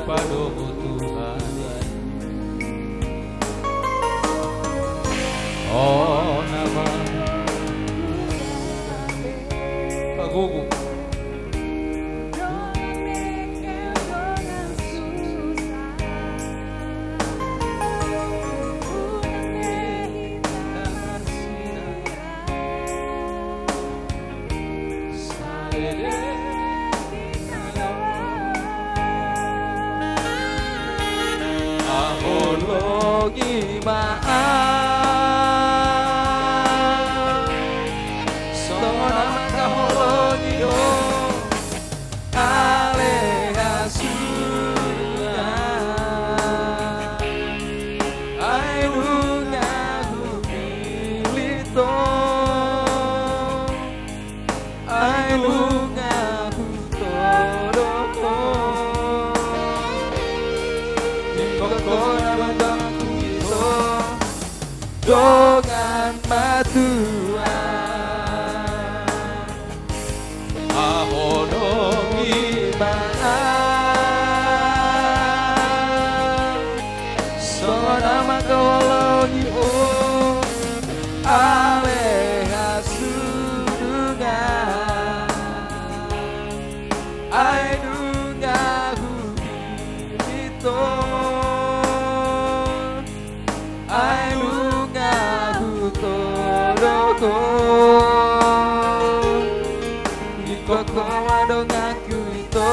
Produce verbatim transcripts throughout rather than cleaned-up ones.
Padomu Tuhan. O nama. Pagogo. Haholongi ma au songon na mangkaholongi ho, ale hasudut. Ai nunga hupillit ho, ai nunga hutodop ho. Ingkon ho ma donganku ito, dongan matua. Haholongi ma au songon na mangkaholongi ho, ale hasudut. Ai nunga hupillit ho, ai nunga hutodop ho. Ingkon ho ma donganku ito,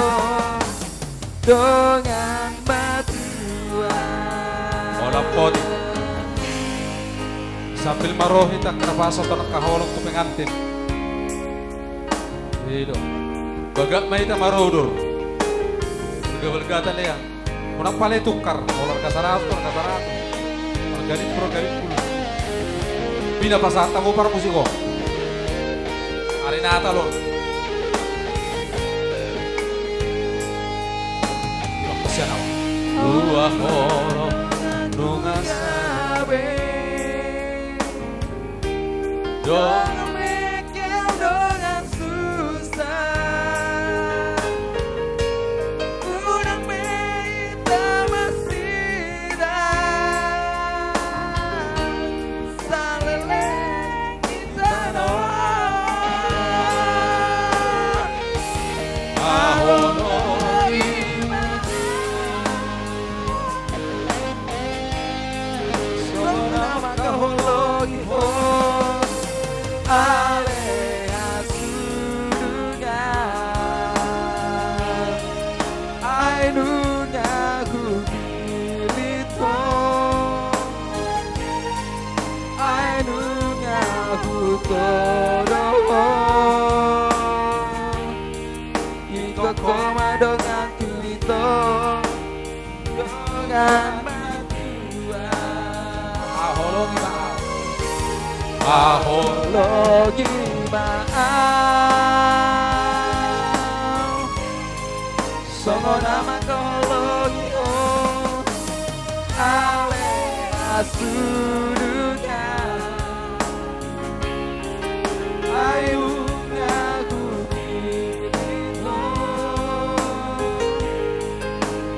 dongan matua. Holan poti. Sambil marohi, tangkas pasahat tu angka holong tu pengantin. I do. Bagak ma hita marudur. Balga-balgatan, ya. Unang pala tungkar, molo arga saratus, arga saratus. Arga lima pulu, arga lima pulu. Pinapasahat hamu parmusik on. Ari Natal on. Dua holong nunga sabe. Dong mekkel dongan susa. Unang be hita masidah. Saleleng hita dohot. Haholongi ma au songon na mangkaholongi ho, ale hasudut. Ai nunga hupillit ho, ai nunga hutodop ho. Ingkon ho ma donganku ito, dongan matua. Haholongi ma au. Haholongi ma au songon na mangkaholongi ho, ale hasudut. Ai nunga hupillit ho,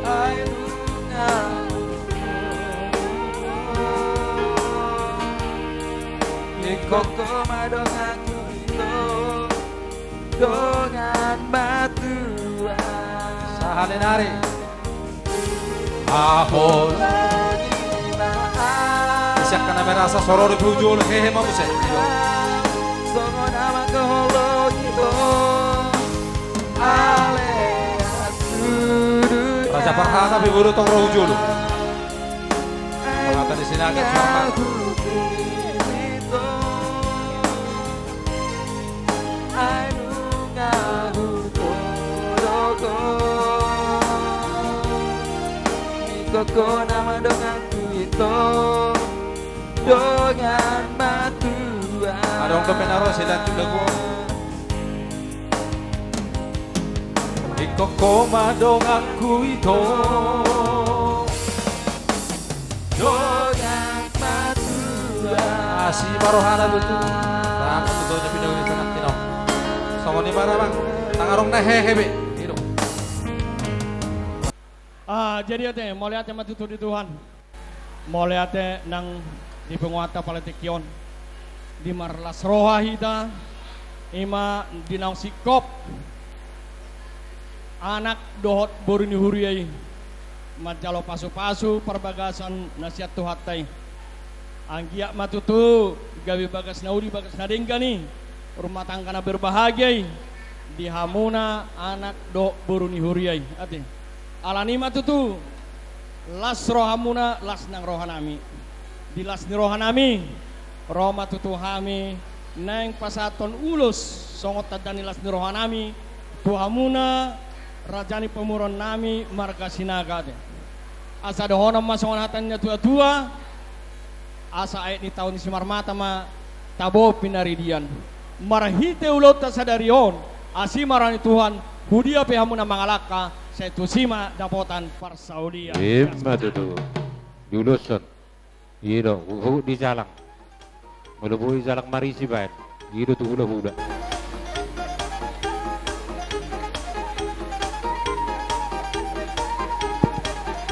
ai nunga hupillit ho. Ingkon ho ma donganku ito, dongan matua. Sahali nari. Haholongi ma au. Sian angka na merasa so ro dope tu jolo, hehe ma muse. Songon na mangkaholongi ho, ale hasudut. Raja Parhata pe bodo tong ro tu jolo. Parhata di Sinaga, Suarmata. Ai nunga hutodop ho. Ingkon ho ma donganku ito, dongan matua. Adong dope na ro silanjut lagu on. Ingkon ho ma donganku ito, dongan matua. Asi ma rohana tutu. Selamat tu tona pinauli pengantin on. Songon i ma, Amang. Ndang adong na hehe be. I do. Ah, jadi ate, mauliate ma tutu di Tuhan. Mauliate nang di punguanta pala tingki on. Di marlas roha hita, ima di naung singkop anak dohot boru ni huria i manjalo pasu-pasu parbagason na sian Tuhanta i. Anggiat ma tutu gabe bagas na uli, bagas na denggan i, rumah tangga na berbahagia i di hamuna anak dohot boru ni huria i. Ate. Alani i ma tutu las rohamuna, las nang rohanami. Di las ni rohanami, ro ma tutu hami naeng pasahathon ulos songon tanda ni las ni rohanami tu hamuna, raja ni pamoruonnami marga Sinaga, ate. Asa dohonon ma songon hata ni na tua-tua, asa aek ni tao ni Simarmata ma tabo pinaridian. Marhite ulaonta sadari on, asi ma roha ni Tuhan, hudia pe hamuna mangalangka, sai tusi ma dapotan parsaulian. Ima tutu. Diuloshon. I do, huhut di jalang. Molo boi jalang marisi baen. I do tu hula-hula.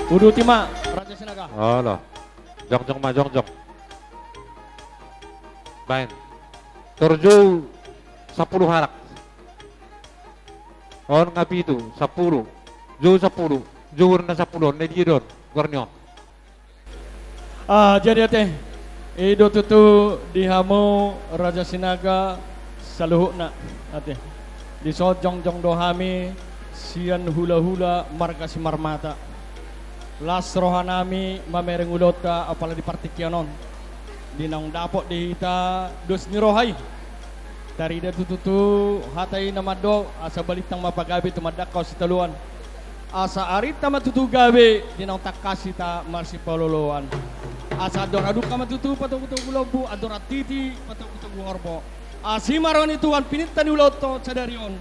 Uduti ma, Raja Sinaga. Olo. Jongjong ma, jongjong. Baen. Tor jou sampulu halak. On nga pitu, sampulu. Jou sampulu. Jou na sampulu on, na dia do on? Goar ni on. Ah, jadi ate, i do tutu di hamu Raja Sinaga saluhutna, ate. Dison jongjong do hami sian hula-hula marga Simarmata. Las rohanami mamereng ulaonta apala di partingkian on. Di naung dapot di hita dos ni roha i. Tarida tutu tu hata i na mandok, asa balintang ma pagabe tumandangkon sitadoan. Asa arinta ma tutu gabe di naung tangkas hita marsipaloloan. Asa andor adungka ma tutu patogu-togu lombu, andor antiti patogu-togu horbo. Asi ma roha ni Tuhan pininta ni ulaonta sadari on.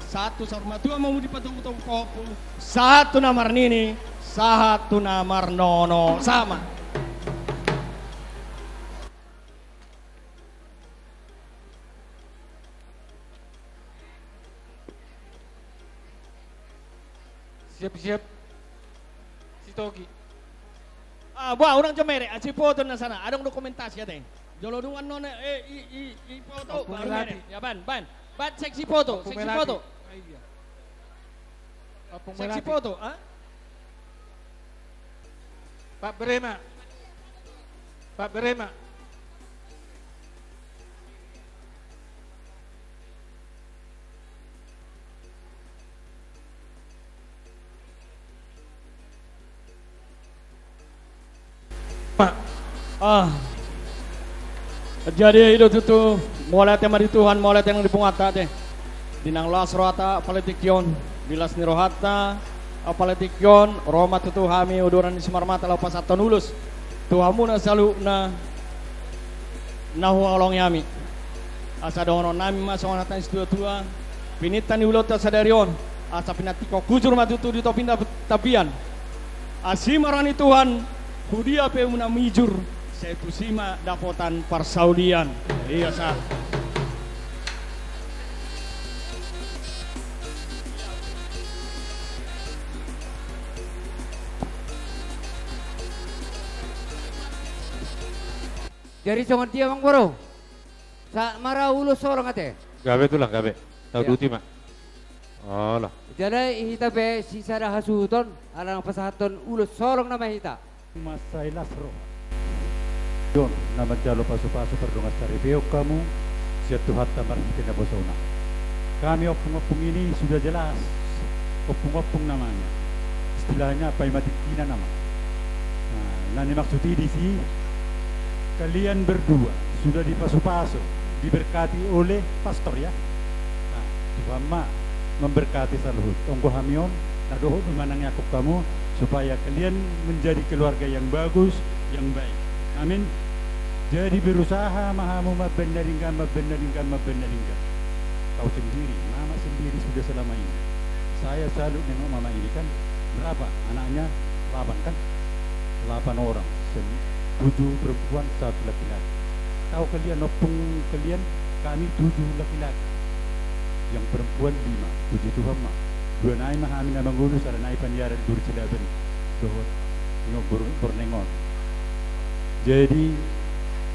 Sahat tu saur matua ma mudi patogu-togu pahompu, sahat tu na marnini, sahat tu na marnono. Sama. Siap, siap. Sitogi. Ah, bah, unang jo merek, ah, sifoto na sana. Adong dokumentasi ate. Jolo dung annon, eh, i, i, i foto, baru merek. Ya, baen, baen. Baen seksi foto, seksi foto. Seksi foto, ah? Pak Brema. Pak Brema. Ah. Jadi i do tutu, mauliate ma di Tuhan, mauliate nang di punguanta ate. Di naung las rohanta apala tingki on, di las ni rohanta apala tingki on, ro ma tutu hami uduran ni Simarmata laho pasahathon ulos tu hamuna saluhutna na huhaholongi hami. Asa dohononnami ma songon hata ni situa-tua, pininta ni ulaonta sadari on, asa pinantikhon hujur ma tutu di topi na tapian. Asi ma roha ni Tuhan, hudia pe hamuna mijur, sai tusi ma dapotan parsaulian. Ia sa. Jadi songon dia, Amangboru? Sahat ma ra ulos holong ate. Gabe tulang, gabe. Tauduti ma. Olo. Jala hita pe sisada hasuhuton, ala naung pasahathon ulos holong nama hita. Mansai las roha. Di on na manjalo pasu-pasu pardongansaripeon hamu sian Tuhanta marhite naposona. Kami ompung-ompung ini sudah jelas ompung-ompung namanya. Istilahnya paima tingkina nama. Nah, na nimaksud i disi, kalian berdua sudah dipasu-pasu, diberkati oleh pastor, ya. Nah, Tuhan ma memberkati saluhut. Anggo hami on, na dohot do manangiangkon hamu, supaya kalian menjadi keluarga yang bagus, yang baik. Amin. Jadi berusaha ma hamu mambaen na denggan, mambaen na denggan, mambaen na denggan. Kau sendiri, mama sendiri sudah selama ini. Saya salut nengok mama ini kan. Berapa anaknya? Delapan kan? Delapan orang. Sem-, tujuh perempuan, satu laki-laki. Tahu kalian, ompung kalian, kami tujuh laki-laki. Yang perempuan lima. Puji Tuhan, Mak. Dua nai ma hami na mangolu, sada nai paniaran Boru Silaban dohot ni Boru Borneo on. Jadi,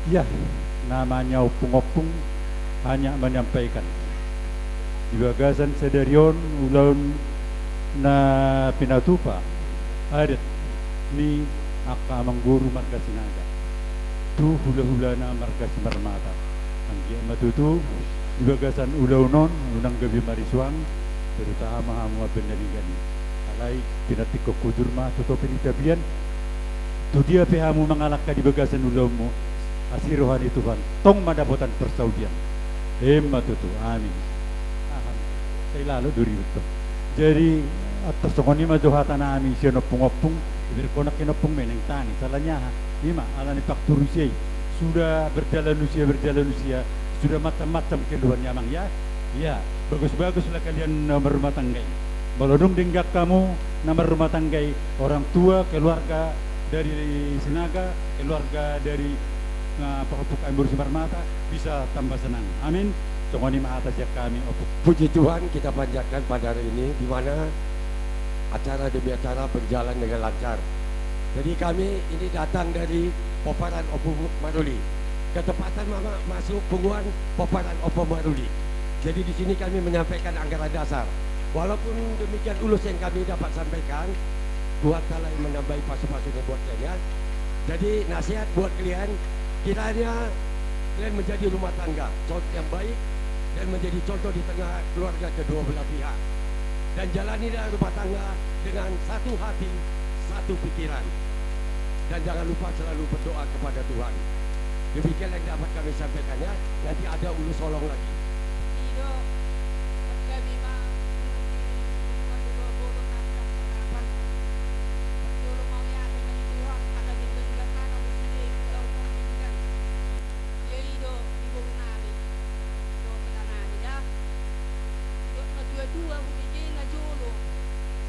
ya, namanya ompung-ompung hanya menyampaikan. Di bagasan sadari on ulaon na pinatupa adat ni angka amangboru marga Sinaga tu hulahulana marga Simarmata. Anggiat ma tutu di bagasan ulaon on unang gabe marisuang, terutama hamu Amben Dalihan. Alai pinantikhon hujur ma tu topi ni tapian. Tu dia pe hamu mangalangka di bagasan ulaonmu, asi roha ni Tuhan, tong ma dapotan parsaulian. Emma tutu, amin. Aha, sai lalo do ribut on. Jadi, antar songon i ma jo hata nami sian ompung-ompung, iberengkon nangkin ompung Meneng Tani, salahna aha? I ma, ala ni faktur usia i. Sudah berjalan usia, berjalan usia, sudah macam-macam keluhannya, Amang, ya. Ya, bagus-baguslah kalian, eh, marrumah tangga i. Molo dung denggan hamu na marrumah tangga i, orang tua, keluarga dari Sinaga, keluarga dari, eh, Pahompu Amangboru Simarmata, bisa tambah senang. Amin. Songon i ma hata sian hami, ompung. Puji Tuhan kita panjatkan pada hari ini, di mana acara demi acara berjalan dengan lancar. Jadi kami ini datang dari Pomparan Ompu Maruli. Ketepatan ma-, masuk punguan Pomparan Ompu Maruli. Jadi di sini kami menyampaikan anggaran dasar. Walaupun demikian ulos yang kami dapat sampaikan, Tuhan Taala yang menambahi pasu-pasunya buat kalian. Jadi nasihat buat kalian, kiranya kalian menjadi rumah tangga, contoh yang baik, dan menjadi contoh di tengah keluarga kedua belah pihak. Dan jalanilah rumah tangga dengan satu hati, satu pikiran. Dan jangan lupa selalu berdoa kepada Tuhan. Demikian yang dapat kami sampaikan, ya. Nanti ada ulos holong lagi. I do, margabe ma, mangolu dua bolon na pinarsangapan. Parjolo mauliate ma di Tuhan, ala denggan hata na boi sude, ulaon on denggan. Ia i do di boru nami, dohot hela nami da. Didok na tua-tua, hubege na jolo,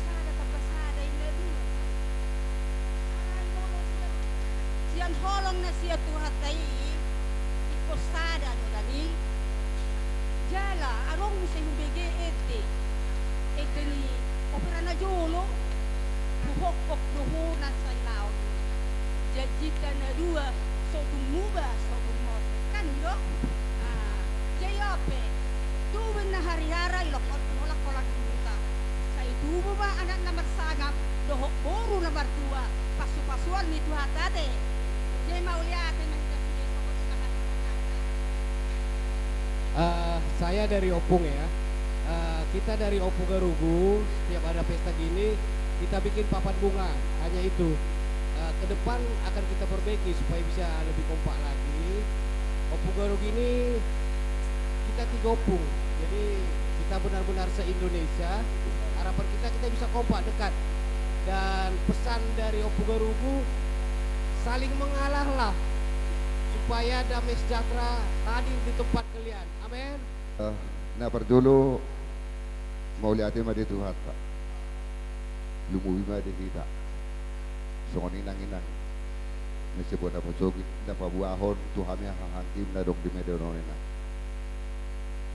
sada tambah sada i na dua. Alai molo sian, sian holong na sian Tuhanta i, ingkon sada do nami. Jala adong muse hubege ende, ende ni opera na jolo, huhophop do ho na sailaon. Janjinta na dua, so tung muba, so tung mate. Kan i do? Ah, jadi on pe, tubu na hariara i, lokkon, lokkon di huta. Sai tubu ma anak na marsangap dohot boru na martua, pasu-pasuan ni Tuhanta ate. Jadi mauliate ma hita sude, songon i ma hata. Eh, saya dari Ompung ya. Eh, kita dari Ompu Garugu, setiap ada pesta gini, kita bikin papan bunga, hanya itu. Eh, ke depan akan kita perbaiki supaya bisa lebih kompak lagi. Ompu Garugu ini kita tiga ompung, jadi kita benar-benar se-Indonesia. Harapan kita, kita bisa kompak, dekat. Dan pesan dari Ompu Garugu, saling mengalahlah, supaya damai sejahtera hadir di tempat kalian. Amin. Eh, na parjolo, mauliate ma di Tuhanta. Lumobi ma di hita. Songon i nang inang. Na siboan na pasogit, na paboahon tu hami hahaanggim na adong di media on, inang.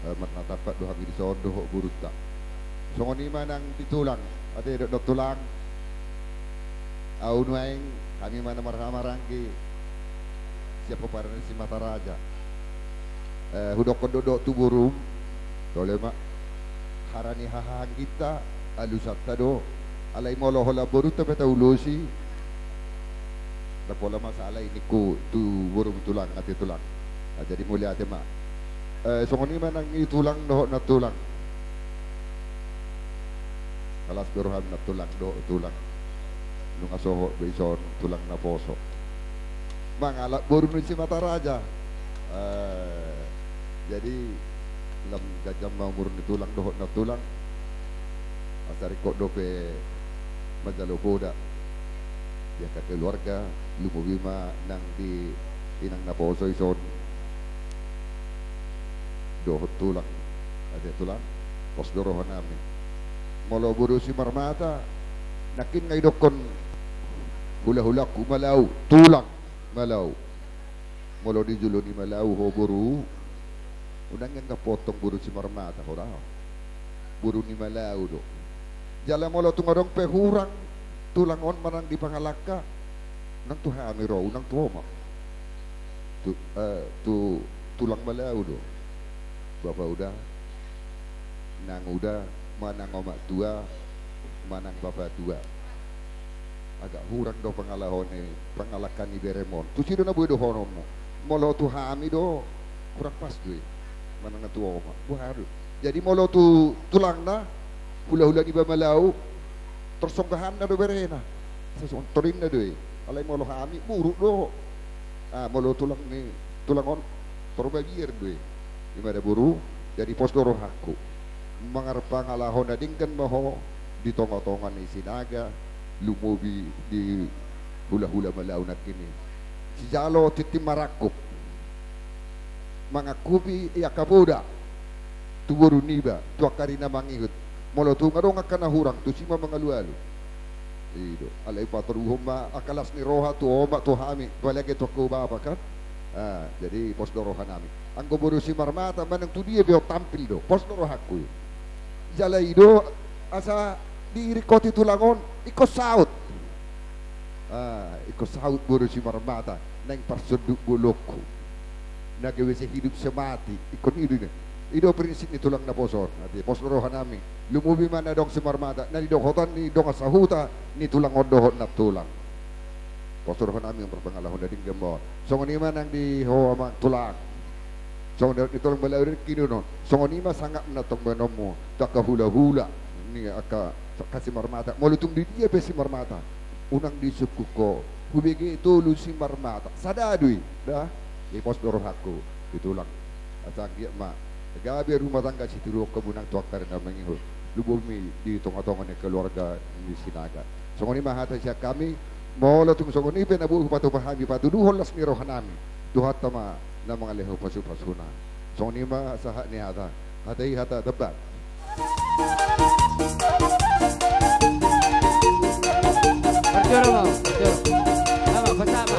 Eh, marnatampak do hami dison dohot borunta. Songon i ma nang di tulang, ate dohot tulang. Ahu nuaeng, hami ma na marhahamaranggi sian pomparan ni Simataraja. Eh, hudokkon do dohot tu borum, tole ma, hara ni hahaangginta, alusanta do, alai molo holan borunta pe taulosi, ndang pola masalah i ningku tu borum tulang, ate tulang. Ah, jadi mauliate ma. Eh, songon i ma nang i tulang dohot nantulang. Las do roham nantulang dohot tulang. Nunga sohot be dison tulang naposo. Mangalap boru ni Simataraja. Eh, jadi, lam ganjang ma umur ni tulang dohot nantulang. Asa ringkot dope manjalo poda di angka keluarga, lumobi ma nang di inang naposo dison. Dohot tulang, ate tulang, pos do roha nami. Molo boru Simarmata, nangkin nga idokkon hulahulangku Malau, tulang Malau. Molo di jolo ni Malau ho boru, unang ianggap pontong boru Simarmata ho da. Boru ni Malau do. Jala molo tung adong pe hurang tulang on manang di pangalangka, unang tu hami ro, unang tu omak. Tu, eh, tu tulang Malau do. Bapa uda, nang uda, manang omak tua, manang bapa tua. Agak hurang do pangalaho ni, pangalangka ni berem on. Tusi do na boi dohononmu. Molo tu hami do, kurang pas do i. Manang na tu omak. Boha do. Jadi molo tu tulangna, hulahula niba Malau, torsonggahanna do berena. Sasontorinna do i. Alai molo hami, buruk do. Ah, molo tulang ni, tulang on, tor mabiar do i. Ima da boru, jadi pos do rohangku. Mangarpangalaho na denggan ma ho di tongatonga ni Sinaga, lumobi di hulahula Malau nangkin i. Sijalo tintin marangkup. Mangangkupi i angka poda. Tu boru niba, tu angka ari na mangihut. Molo tung adong angka na hurang, tusi ma mangalualu. I do. Alai patoruhon ma angka las ni roha tu omak, tu hami. Apalagi tu angka bapa kan. Ah, jadi pos do rohanami. Anggo boru Simarmata manang tu dia pe ho tampil do. Pos do rohangku i. Jala i do asa diiringkoti tulang on ingkon saut. Ah, ingkon saut boru Simarmata, naeng parsonduk bolongku. Na gabe sehidup semati, ingkon i do na. I do prinsip ni tulang naposo on, ate pos do rohanami. Lumobi ma na adong Simarmata, na nidohonon ni dongan sahuta ni tulang on dohot nantulang. Pos do rohanami marpangalaho na denggan ma on. Songon i ma nang di ho amang tulang. Songon i tong balauri kini non. Songon i ma sangap na tong baenonmu. Tu angka hulahula. Ni angka, angka Simarmata. Molo tung di dia pe Simarmata. Unang disungkun ho. Hubege tolu Simarmata. Sada do i. Da. I pos do rohangku. Di tulang. Asa anggiat ma. Gabe rumah tangga sitiruon hamu nang tu angka ari na mangihut. Lumobi di tongatonga ni keluarga ni Sinaga. Songon i ma hata sian hami, molo tung songon i pe na boi hupatupa hami patuduhon las ni rohanami, Tuhanta ma na mangalehon pasupasuna. Songon i ma sahat ni hata, hata i hata tamba. Parjolo ma, parjolo. Sama, bersama.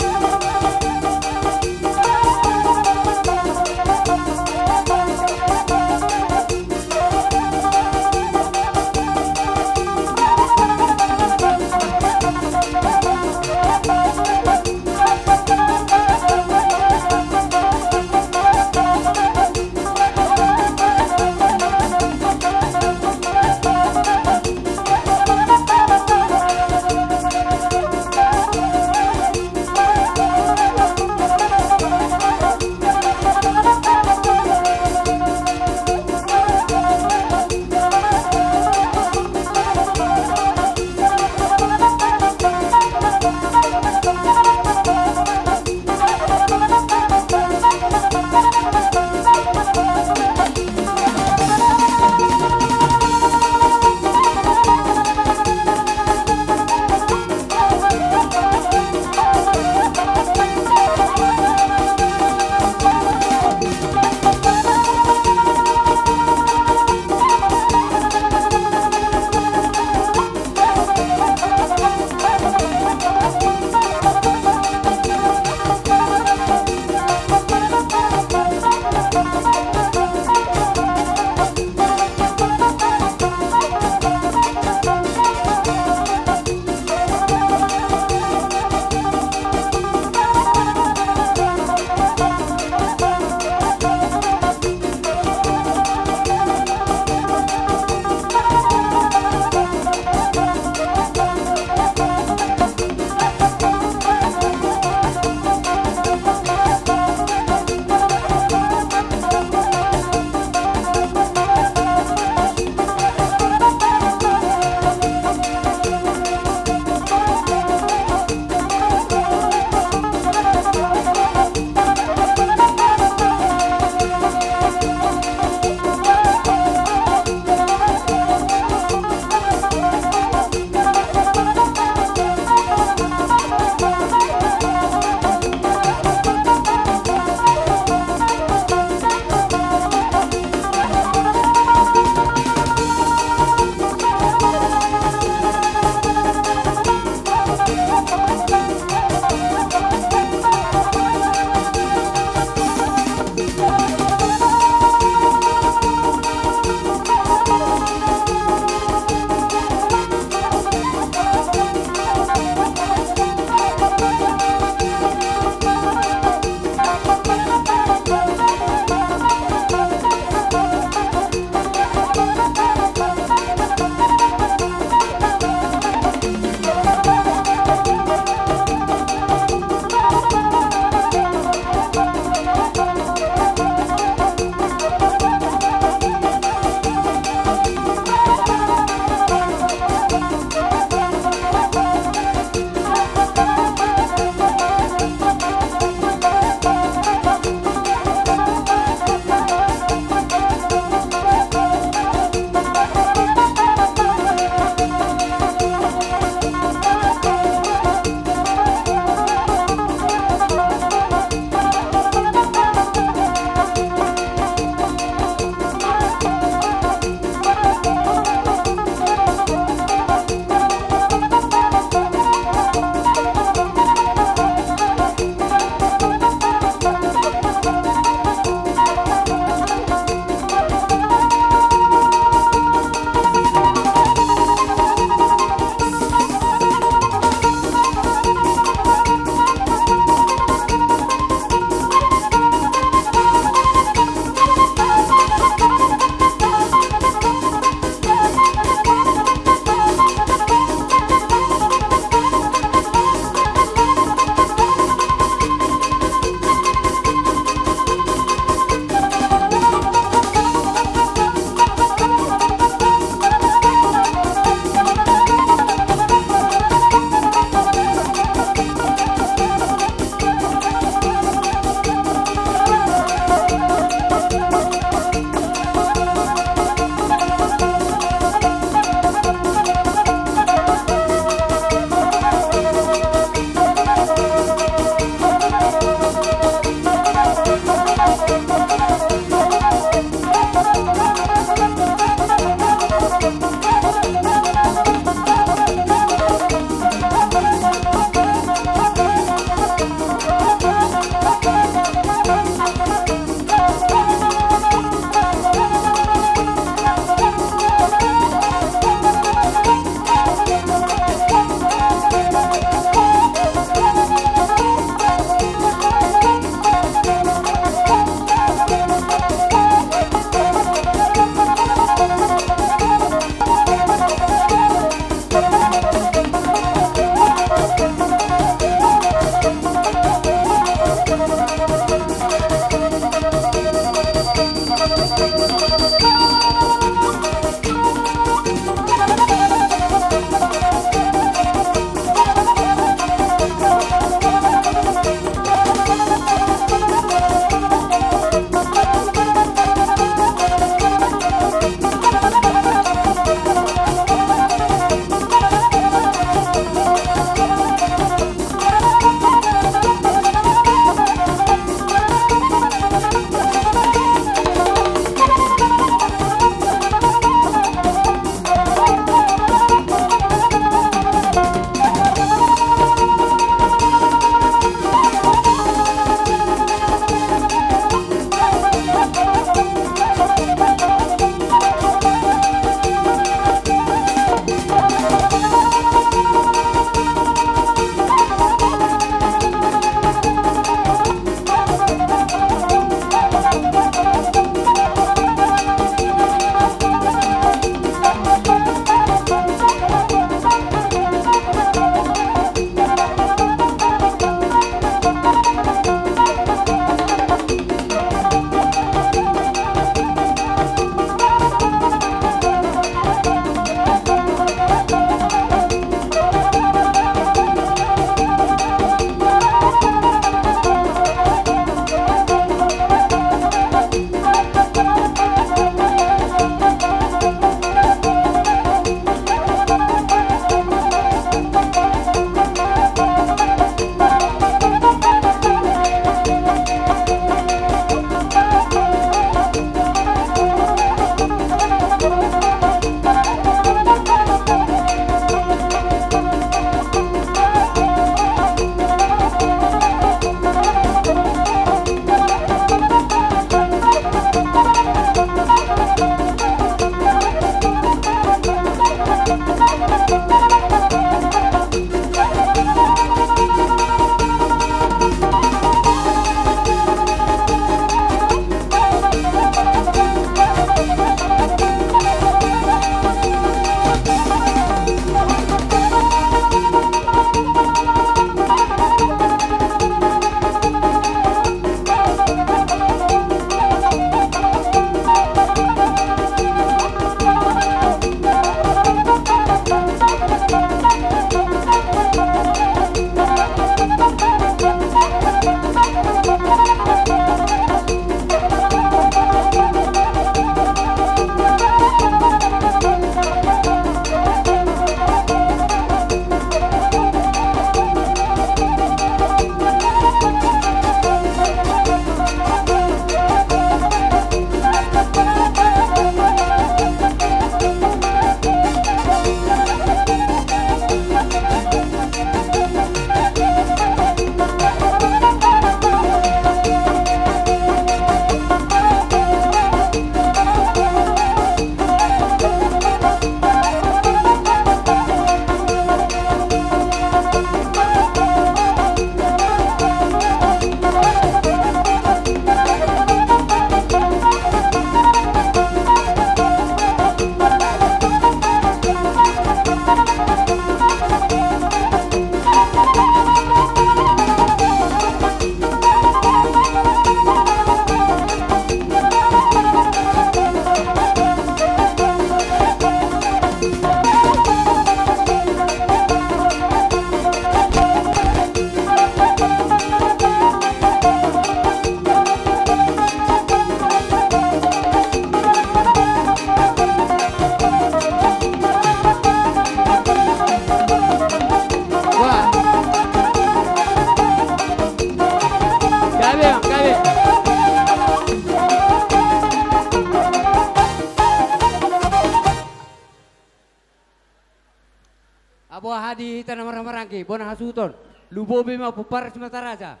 Aha di hita na marhahamaranggi, bona hasuhuton. Lumobi ma pomparan Simataraja.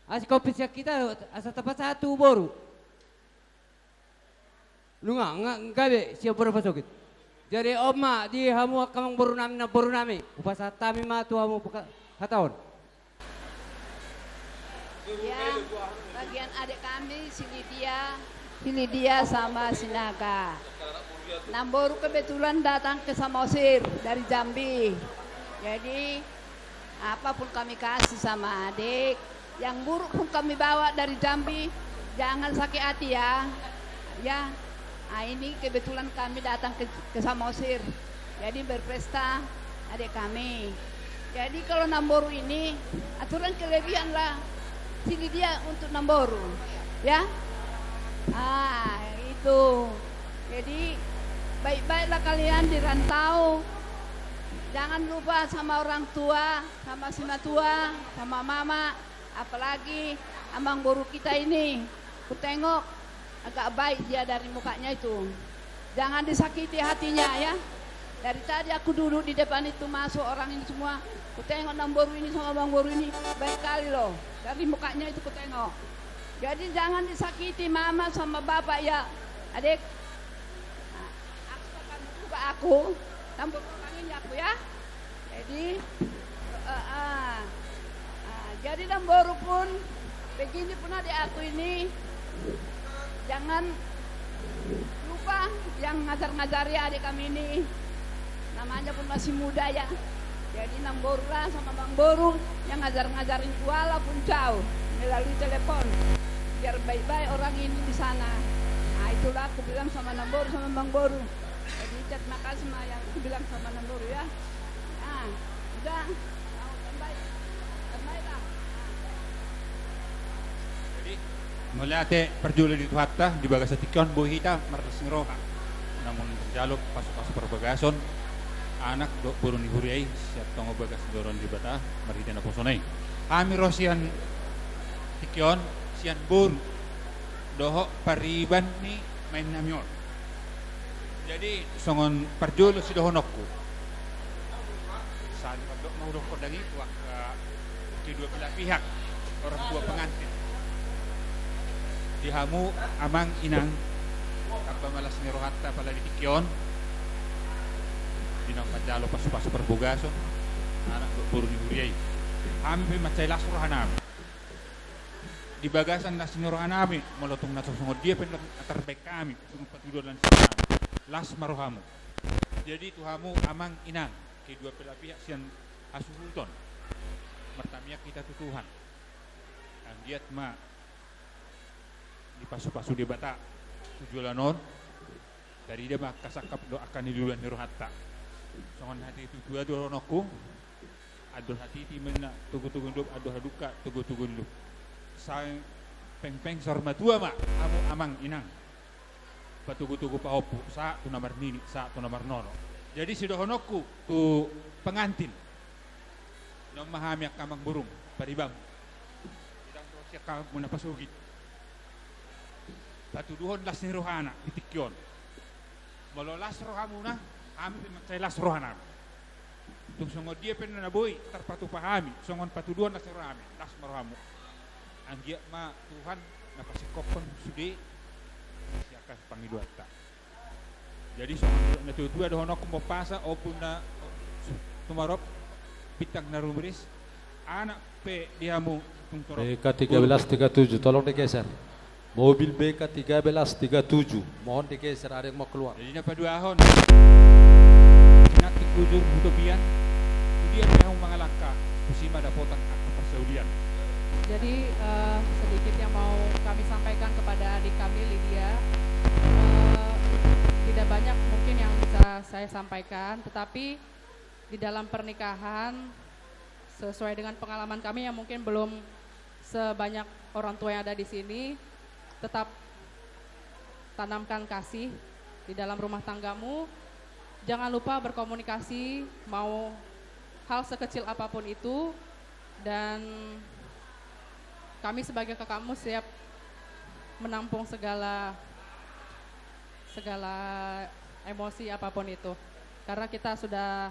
Asi kopit sian hita, asa tapasahat tu boru. Nunga, nga, nga be, sian bona pasogit. Jadi, on ma, di hamu angka amangboru nami, namboru nami. Hupasahat hami ma tu hamu peka-, hata on. Ya, bagian adik kami, si Lydia, si Lydia sama si Naga. Namboru kebetulan datang ke Samosir dari Jambi. Jadi, apapun kami kasih sama adik, yang buruk pun kami bawa dari Jambi, jangan sakit hati ya. Ya, ah, ini kebetulan kami datang ke, ke Samosir. Jadi berpesta adik kami. Jadi kalau namboru ini, aturan kelebihan lah si Lydia untuk namboru. Ya? Ah, itu. Jadi, baik-baiklah kalian di rantau. Jangan lupa sama orang tua, sama simatua, sama mama, apalagi amangboru kita ini. Kutengok agak baik dia dari mukanya itu. Jangan disakiti hatinya, ya. Dari tadi aku duduk di depan itu, masuk orang ini semua. Kutengok namboru ini sama amangboru ini, baik kali loh. Dari mukanya itu kutengok. Jadi jangan disakiti mama sama bapak, ya, adik. Nah, aku akan buka aku, namboru orang ini aku, ya. Jadi, eh, ah, ah, jadi namboru pun, begini pun adik aku ini, jangan lupa yang ngajar-ngajari adik kami ini, namanya pun masih muda ya. Jadi namboru lah sama amangboru yang ngajar-ngajarin, walaupun jauh melalui telepon, biar baik-baik orang ini di sana. Nah, itulah aku bilang sama namboru sama amangboru. Jadi terima kasih ma yang aku bilang sama namboru ya. Ah, udah. Mau tambai. Tambai lah. Ah. Jadi, mauliate parjolo di Tuhanta, di bagasan tingki on boi hita marlas ni roha. Namun manjalo pasu-pasu parbagason, anak dohot boru ni huria i, sian tonga bagas joro ni Debata, marhite naposona i. Hami ro sian tingki on, sian boru dohot pariban ni maen nami on. Jadi, songon parjolo sidohononku. Sahat ma hudok, ma hudok dang i tu angka kedua belah pihak, orang tua pengantin. Di hamu amang inang, tamba ma las ni rohanta apala di tingki on. Di naung manjalo pasu-pasu parbagason, anak dohot boru ni huria i. Hami pe mansai las rohanami. Di bagasan las ni rohanami, molo tung na so songon dia pe na tarbaen hami, songon patuduhon las ni rohanami. Las ma rohamu. Jadi tu hamu amang inang, kedua belah pihak sian hasuhuton. Martamiang hita tu Tuhan. Anggiat ma dipasu-pasu Debata tu joloan on. Tarida ma angka sangkap dohot angka niluluan ni rohanta. Songon hata ni tuatua dohononku, andor hatiti ma ninna togu-togu ni dolok, andor halumpang togu-togu ni dolok. Sai pengpeng saur matua ma hamu amang inang. Patogu-togu pahompu, sahat tu na marnini, sahat tu na marnono. Jadi sidohononku tu pengantin. On ma hami angka amangborung, paribanmu. Dang ro sian hamu na pasogit. Patuduhon las ni rohana di tingki on. Molo las rohamuna, hami pe mansai las rohanami. Tung songon dia pe na boi tarpatupa hami, songon patuduhon las ni rohanami, las ma rohamu. Anggiat ma Tuhan na pasingkophon sude sian angka pangidoanta. Jadi songon natuatua dohononku, ompung pasa, ompung na tumarop, bintang na rumiris, anak pe di hamu tung torop. B K tiga belas tiga tujuh, tolong digeser. Mobil B K tiga belas tiga tujuh, mohon digeser, ada yang mau keluar. Jadi na paduahon, sinantik hujur hutopian, tu dia pe hamu mangalangka, tusi ma dapotan angka parsaulian. Jadi, eh, sedikit yang mau kami sampaikan kepada adik kami, Lydia. Eh, tidak banyak mungkin yang bisa saya sampaikan, tetapi di dalam pernikahan, sesuai dengan pengalaman kami yang mungkin belum sebanyak orang tua yang ada di sini, tetap tanamkan kasih di dalam rumah tanggamu. Jangan lupa berkomunikasi, mau hal sekecil apapun itu, dan kami sebagai kakakmu siap menampung segala, segala emosi apapun itu. Karena kita sudah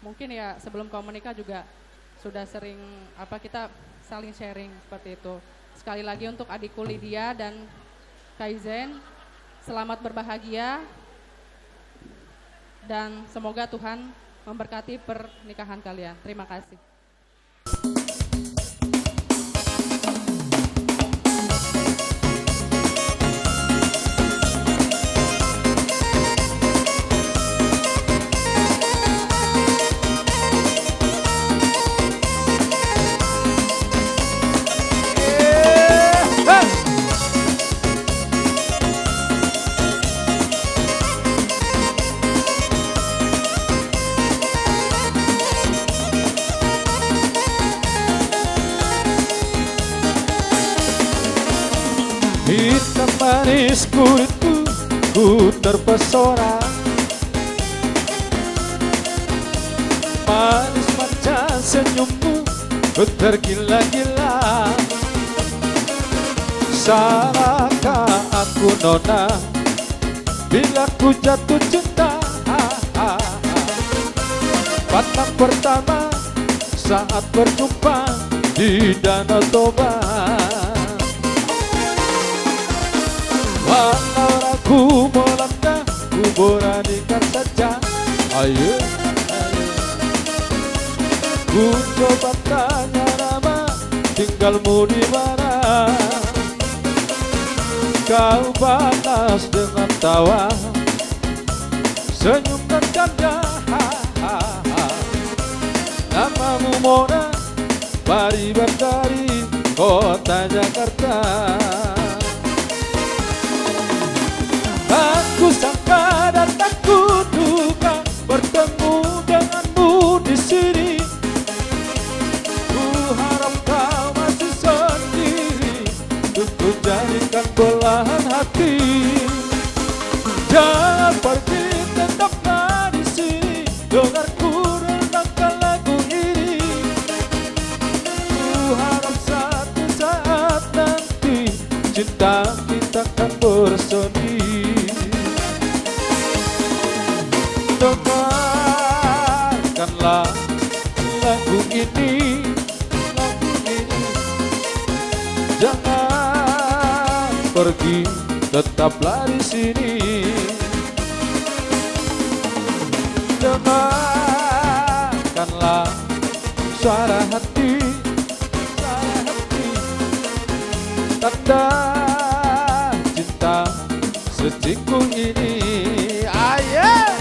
Mungkin ya sebelum kau menikah juga sudah sering, apa, kita saling sharing seperti itu. Sekali lagi untuk adikku Lydia dan Kaizen, selamat berbahagia dan semoga Tuhan memberkati pernikahan kalian. Terima kasih. Hitam manis kulitmu, ku terpesona. Manis mata senyummu, ku tergila-gila. Salahkah aku, nona, bila ku jatuh cinta? Pandang pertama saat berjumpa di Danau Toba. Walau ragu melanda, ku beranikan saja. Ayo, ayo. Ku coba tanya nama, tinggalmu di mana? Kau balas dengan tawa, senyum dan canda. Namamu Mona, Pariban dari kota Jakarta. Tak kusangka dan tak kuduga bertemu denganmu di sini. Ku harap kau masih sendiri, untuk ku jadikan belahan hati. Jangan pergi, tetaplah di sini, dengar ku rendangkan lagu ini. Ku harap satu saat nanti cinta kita kan bersemi. Dengarkanlah lagu ini, lagu ini. Jangan pergi, tetaplah di sini. Dengarkanlah suara hati, suara hati. Tanda cinta suciku ini. Aye.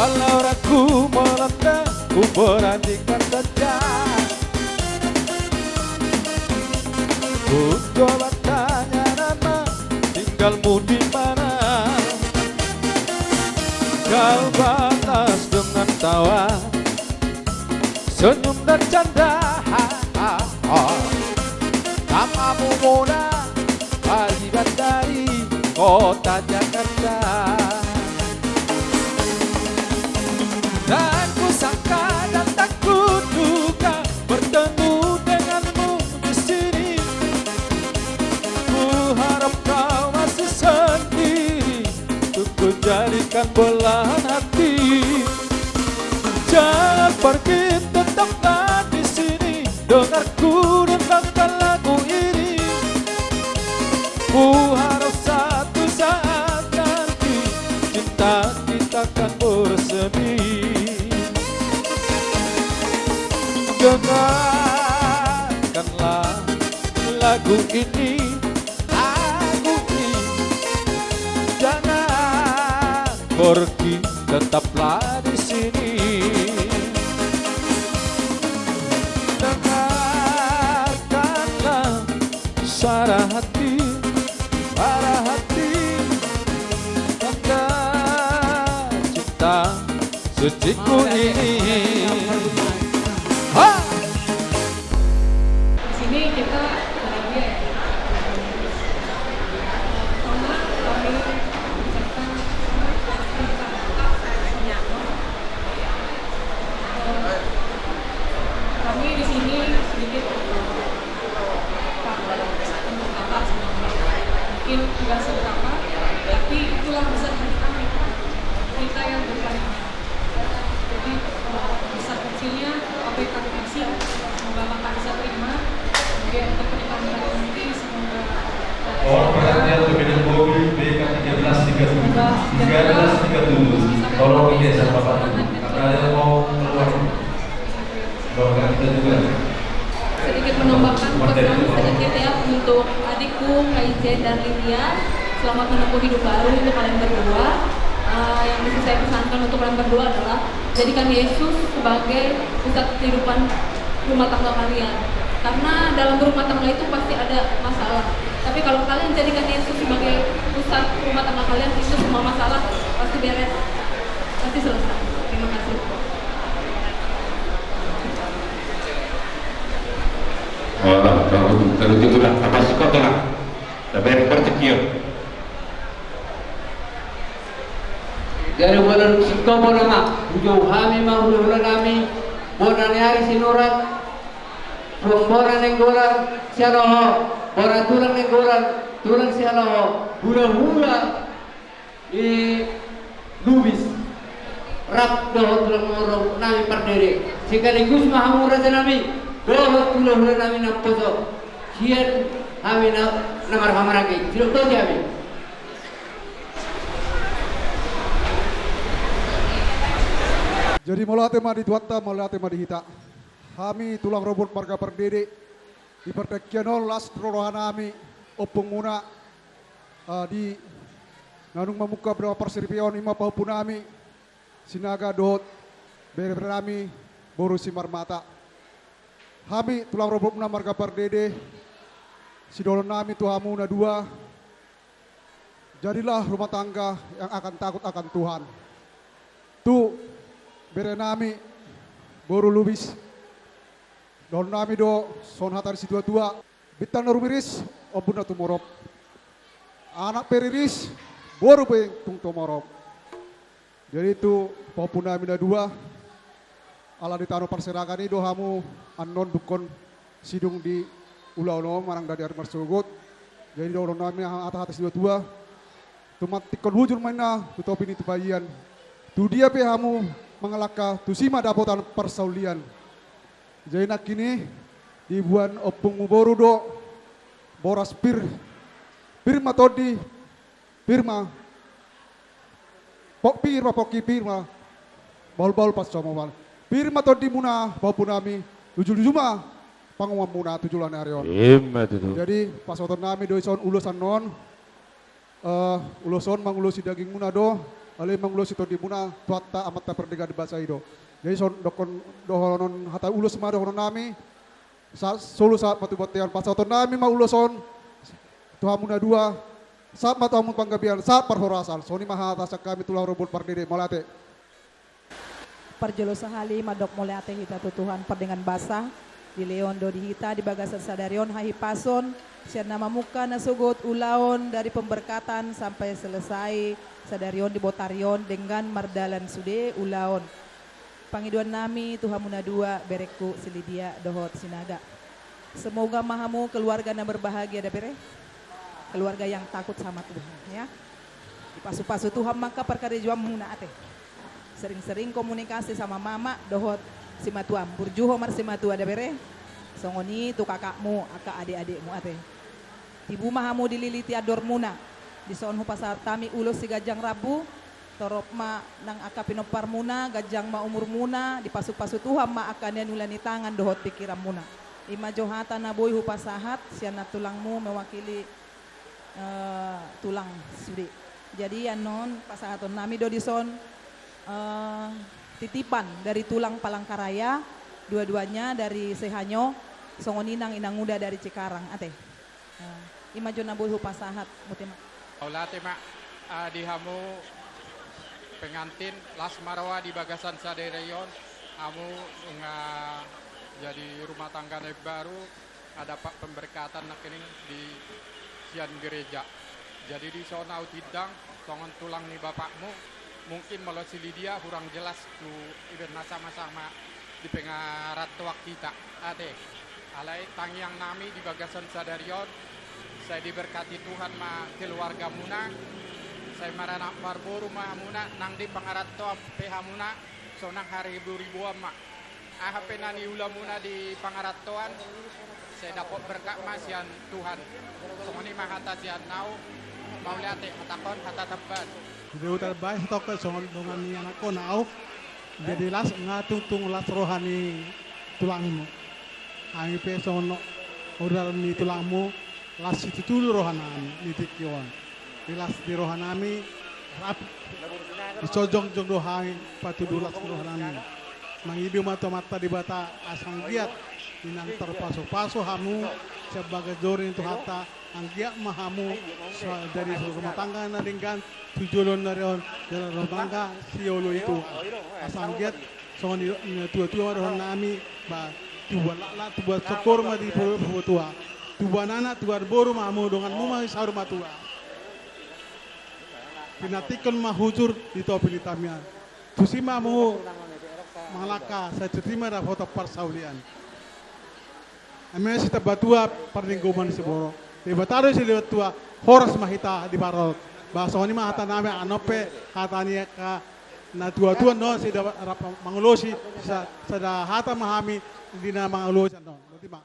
Walau ragu melanda, ku beranikan saja. Ku coba tanya nama, tinggalmu di mana? Kau balas dengan tawa, senyum dan canda. Namamu Mona, Pariban dari kota Jakarta. Tak kusangka dan tak kuduga bertemu denganmu di sini. Ku harap kau masih sendiri, untuk ku jadikan belahan hati. Jangan pergi, tetaplah di sini, dengar ku rendangkan lagu ini. Ku harap satu saat nanti cinta kita kan bersemi. Dengarkanlah lagu ini, lagu ini. Jangan pergi, tetaplah di sini. Dengarkanlah suara hati, suara hati. Tanda Suciku ini. Ha! Di sini kita bahagia ya. Karena kami mengucapkan selamat hari Bapak. Kami di sini sedikit, eh, mungkin tidak seberapa, tapi itulah besar hati kami. Kita yang berkarya. Jadi, eh, besar kecilnya apa yang kami kasih, semoga Bapak bisa terima. Kemudian untuk pernikahan kali nanti, semoga, eh, Oh, perhatian untuk minum kopi B K tiga belas tiga tujuh. Tiga belas tiga tujuh. Tolong digeser, Bapak. Ada yang mau keluar? Doakan kita juga. Sedikit menambahkan pesan sedikit ya untuk adikku, Kak Ijen dan Lydia. Selamat menempuh hidup baru untuk kalian berdua. Eh, yang bisa saya pesankan untuk kalian berdua adalah jadikan Yesus sebagai pusat kehidupan rumah tangga kalian. Karena dalam berumah tangga itu pasti ada masalah. Tapi kalau kalian jadikan Yesus sebagai pusat rumah tangga kalian, itu semua masalah pasti beres, pasti selesai. Terima kasih. Olo, olo, olo, olo, olo. Jadi, molo singkop nama, hujou hami ma hula-hula nami, bona ni ari Sinurat, tulang bona Nainggolan, Sihaloho, bona tulang Nainggolan, tulang Sihaloho, hula-hula ni Lubis, rap dohot tulang moro nami Pardede. Sekaligus ma hamu raja nami, dohot hula-hula nami na poso. Sian hami na, na marhamaranggi. Sidok tosi hami. Jadi mauliate ma di Tuhanta, mauliate ma di hita. Hami tulang rorobot marga Pardede, di pardenggan on las roha nami, ompungmuna, ah, di naung mamungka bere parsaripeon, ima pahompu nami Sinaga dohot bere-bere nami boru Simarmata. Hami tulang rorobotmuna marga Pardede, sidohonon nami tu hamu na dua, jadilah rumah tangga yang akan takut akan Tuhan. Tu bere nami boru Lubis, dohonon nami do songon hata ni situa-tua: Bintang na rumiris, ombun na tumorop. Anak pe riris, boru pe tung tumorop. Jadi tu pahompu nami na dua, ala di tano parserakan i do hamu annon dungkon sidung di ulaon on manang di ari marsogot. Jadi dohonon nami hata-hata situa-tua: Tumantikkon hujur ma inna tu topi ni tupa ian. Tu dia pe hamu mangalangka, tusi ma dapotan parsaulian. Jadi nangkin i diboan ompungmu boru do boras pir, pir ma tondi, pir ma pok, pir ma pongki, pir ma bahul-bahul pansomoan. Pir ma tondimuna pahompu nami, luju-luju ma pangomoanmuna tu joloan ni ari on. Ima tutu. Jadi pasahaton nami do dison ulos annon. Eh, ulos on mangulosi dagingmuna do, alai mangulosi tondimuna Tuhanta Amanta pardenggan basa i do. Jadi songon dohonon hata ulos ma dohonon nami. Sa-, solu sahat ma tu bontean, pasahaton nami ma ulos on tu hamu na dua. Sahat ma tu hamu panggabean, sahat parhorasan. Songon i ma hata sian hami tulang rorobot Pardede, mauliate. Parjolo sahali mandok mauliate hita tu Tuhan pardenggan basa, dilehon do di hita di bagasan sadari on hahipason, sian na mamungka na sogot ulaon dari pemberkatan sampai selesai sadari on di botari on denggan mardalan sude ulaon. Pangidoan nami tu hamu na dua, berengku si Lydia dohot Sinaga. Semoga ma hamu keluarga na berbahagia da bere. Keluarga yang takut sama Tuhan, ya. Dipasu-pasu Tuhan ma angka parkarejoanmuna ate. Sering-sering komunikasi sama mama dohot simatuam. Burju ho marsimatua da bere. Songon i tu kakakmu, angka ade-adekmu ate. Tibu ma hamu dililiti andormuna. Dison hupasahat hami ulos siganjang rambu. Torop ma nang angka pinomparmuna, ganjang ma umurmuna, dipasu-pasu Tuhan ma angka na niula ni tangan dohot pingkiranmuna. Ima jo hata na boi hupasahat sian na tulangmu mewakili, eh, tulang sude. Jadi annon pasahaton nami do dison, eh, titipan dari tulang Palangkaraya, dua-duanya dari Sehanyo, songon i nang inanguda dari Cikarang ate. Eh, ima jo na boi hupasahat, mauliate ma. Mauliate ma, eh, di hamu. Pengantin, las ma roha di bagasan sadari on, hamu nunga jadi rumah tangga na imbaru, ada pa-, pemberkatan nangkining di sian gereja. Jadi dison ahu tindang, songon tulang ni bapakmu, mungkin molo si Lidia hurang jelas tu ibaen na sama-sama di pengarantoan hita. Ate, alai tangiang nami di bagasan sadari on, sai diberkati Tuhan ma keluargamuna, sai maranak marboru ma hamuna, nang di pengarantoan pe hamuna, sonang haribu-ribuan ma. Aha pe na niulamuna di pengarantoan, sai dapot berkat ma sian Tuhan. Songon i ma hata sian ahu, mauliate, hatahon hata tambahan. Jadi utar bae satongkin songon dongan ni anakkon ahu. Jadi las, nga tungtung las roha ni tulangmu. Hami pe songon urar ni tulangmu, las situtu do roha nami di tingki on. Di las di roha nami, rap, di so jongjong do hami patudu las ni roha nami. Mangido ma tu Amanta Debata asa anggiat di na tarpasupasu hamu sian bagas joro ni Tuhanta, anggiat ma hamu sa-, jadi rumah tangga na denggan tu joloan ni ari on, jala rumah tangga sioloan i tua. Asa anggiat songon i, i na tua-tua ma dohonon nami, ba, tubuan laklak, tubuan sokor ma di pu-, pu-, tua. Tubuan anak, tubuan boru ma hamu, donganmu ma saur matua. Pinantikhon ma hujur di topi ni tamian. Tusi ma hamu mangalangka, sai tusi ma dapotan parsaulian. Eme sitambatua parlinggoman ni siborok. Debata do sileban tua, horas ma hita diparorot. Ba songon i ma hata nami, annon pe hata ni angka na tua-tua, annon sai da-, rap mangulosi, sa-, sada hata ma hami di na mangulosi annon. Boti ma.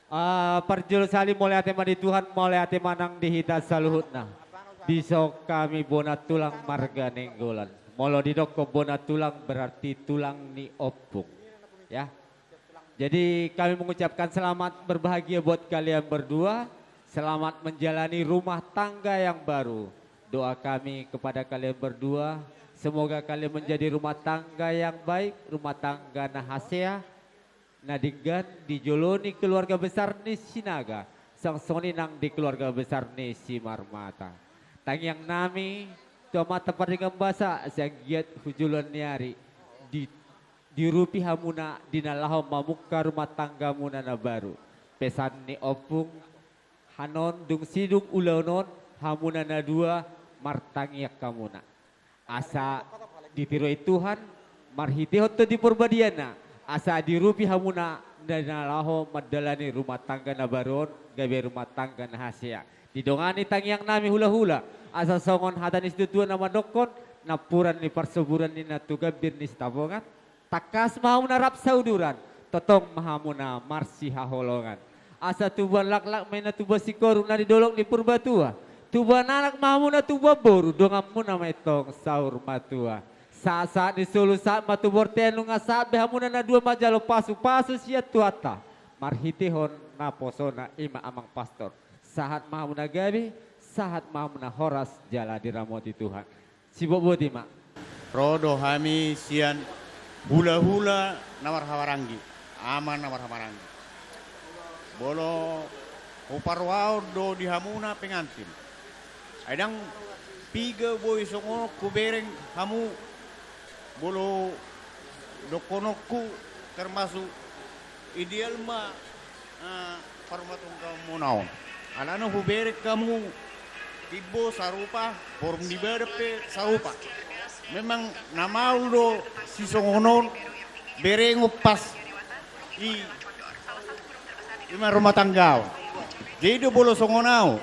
Ah, parjolo sahali mauliate ma di Tuhan, mauliate ma nang di hita saluhutna. Dison hami bona tulang marga Nainggolan. Molo didokkon bona tulang berarti tulang ni ompung. Ya. Jadi kami mengucapkan selamat berbahagia buat kalian berdua. Selamat menjalani rumah tangga yang baru. Doa kami kepada kalian berdua, semoga kalian menjadi rumah tangga yang baik, rumah tangga na hasea, na denggan di jolo ni keluarga besar ni Sinaga, songon i nang di keluarga besar ni Simarmata. Tangiang nami tu Amanta Pardenggan Basa, sai anggiat tu joloan ni ari di diurupi hamuna di na laho mamungka rumah tanggamuna na baru. Pesan ni ompung, hanon dung sidung ulaon on, hamuna na dua martangiang hamuna. Asa ditiruhon Tuhan, marhitehon Tondi Parbadiana, asa diurupi hamuna di na laho mandalani rumah tangga na baru on, gabe rumah tangga na hasea. Didongani tangiang nami hula-hula, asa songon hata ni situatua na mandokkon, napuran ni parsoburan ninna tu gambir ni Sitapongan, tangkas ma hamuna rap sauduran, tongtong ma hamuna marsihaholongan. Asa tubuan laklak ma inna tubuan singkoru na di dolok ni Purbatua. Tubuan anak ma hamuna tubuan boru, donganmuna ma i tong saur matua. Sahat-sahat ni solu sahat ma tu bontean, nunga sahat be hamuna na dua manjalo pasu-pasu sian Tuhanta. Marhitehon naposona i ma amang pastor. Sahat ma hamuna gabe, sahat ma hamuna horas jala diramoti Tuhan. Sibotboti ma. Ro do hami sian hula-hula na marhahamaranggi, ama na marhahamaranggi. Molo huparrohahon do di hamuna pengantin. Ai ndang piga boi songon on hubereng hamu, molo dohononku termasuk ideal ma, eh, parrumatanggaonmuna on. Alana hubereng hamu timbo sarupa, forum ni badan pe sarupa. Memang na maol do sisongon on berengon pas i, i marrumatanggaon. Jadi do molo songon ahu,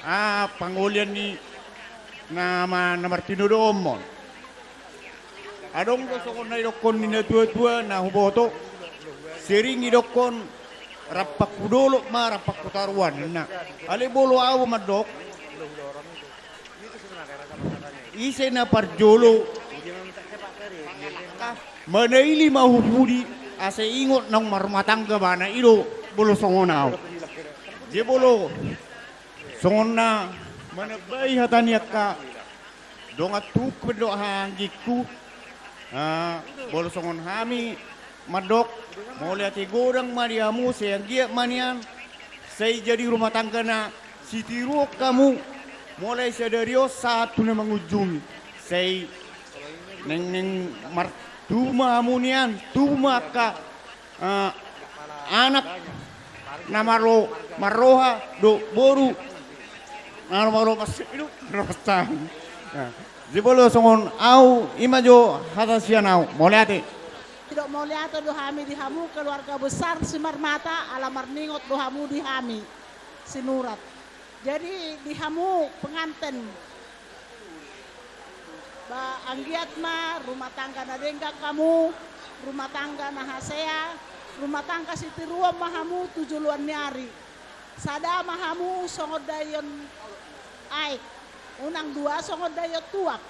ah, pangolian ni na ma-, na martinodohon on. Adong do songon na didokkon ni natua-tua na huboto, sering didokkon, rampang hu dolok ma, rampang hu taruan, ninna. Alai molo ahu mandok, ise na parjolo manaili ma hu pudi, asa ingot naung marrumatangga ibana, i do molo songon ahu. Jadi molo songon na manambai hata ni angka dongan suhutku dohot haha anggingku, ah, molo songon hami mandok, mauliate godang ma di hamu, sai anggiat ma nian sai jadi rumah tangga na sitiruon hamu, mulai sadari on sahat tu na mangunjungi. Sai neng, neng mar-, tubu ma hamu nian, tubu ma angka, eh, anak na marro-, marroha dohot boru na marroha mas-, ido, marroha mas-. Nah, jolo songon au, i ma jo hata sian au. Mauliate. Didok mauliate do hami di hamu keluarga besar Simarmata, ala marningot do hamu di hami Sinurat. Jadi di hamu penganten, ba, anggiat ma rumah tangga na denggan hamu, rumah tangga na hasea, rumah tangga sitiruon ma hamu tu joloan ni ari. Sada ma hamu songon daion aek, unang dua songon daion tuak.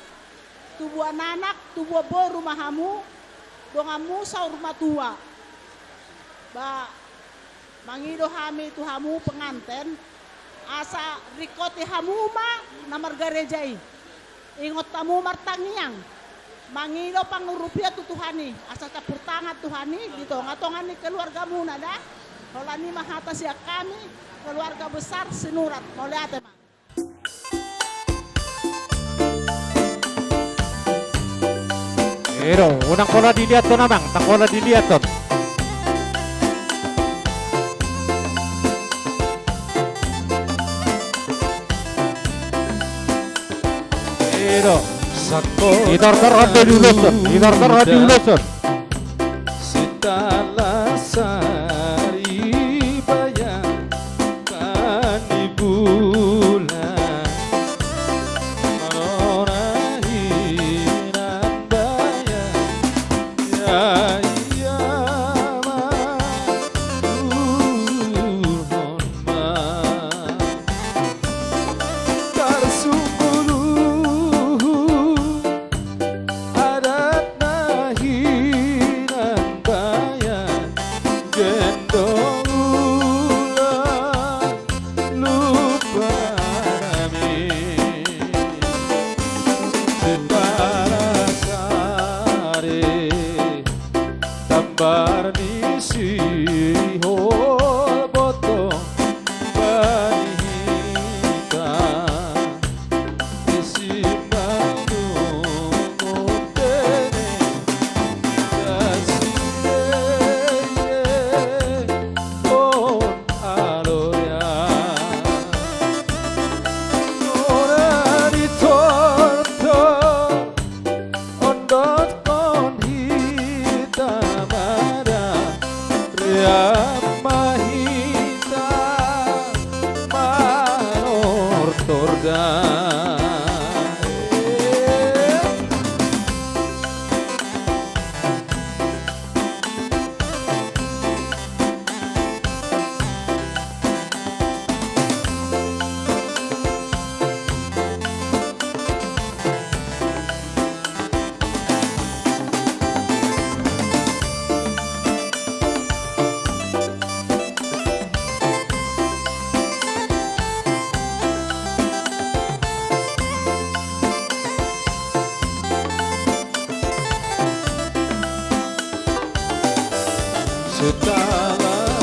Tubuan anak, tubuan boru ma hamu, donganmu saur matua. Ba, mangido hami tu hamu penganten, asa ringkoti hamu ma na margareja i. Ingot hamu martangiang, mangido pangurupion tu Tuhan i, asa campur tangan Tuhan i di tonga-tonga ni keluargamuna da. Holan i ma hata sian hami, keluarga besar Sinurat. Mauliate ma. Ero, unang pola diliathon, Amang, ndang pola diliathon. Ero. Ditortorhon do di ulos on, ditortorhon di ulos on. Sitalasari bayang bani bulan, marona hinan bayang, ia, ia ma, turun ma. Tarsungkulu adat na hinan bayang, gendong ulang lupa nami. Sitalasari tambar ni sihol botong bani hita. Ondokkon hita mada, ream ma hita manortor da.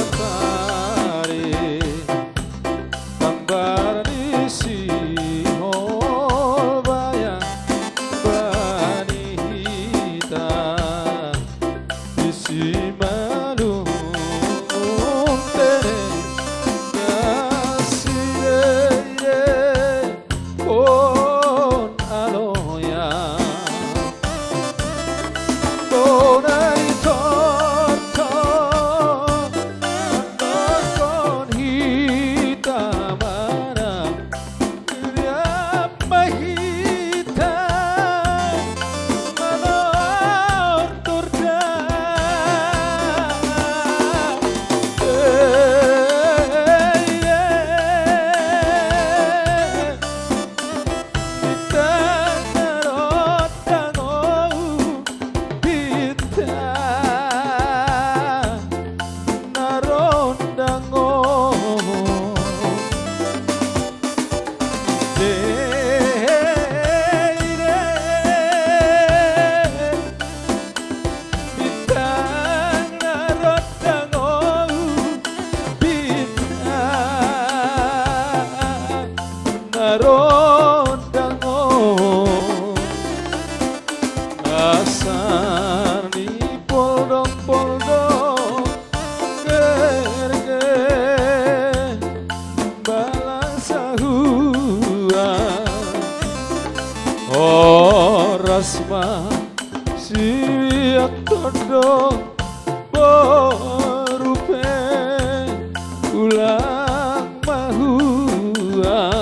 Sitalasari tambar ni sihol bayang bani hita. Di simalum tene na sideide on aloya. Bona i toto, andokkon hita mada, ream ma hita manortor da. Eh, eh. Bintang na rondang on, bintang na rondang on. Deide, bintang na rondang on, bintang na rondang on. Horas ma siak tondong boru pe ulang mahua.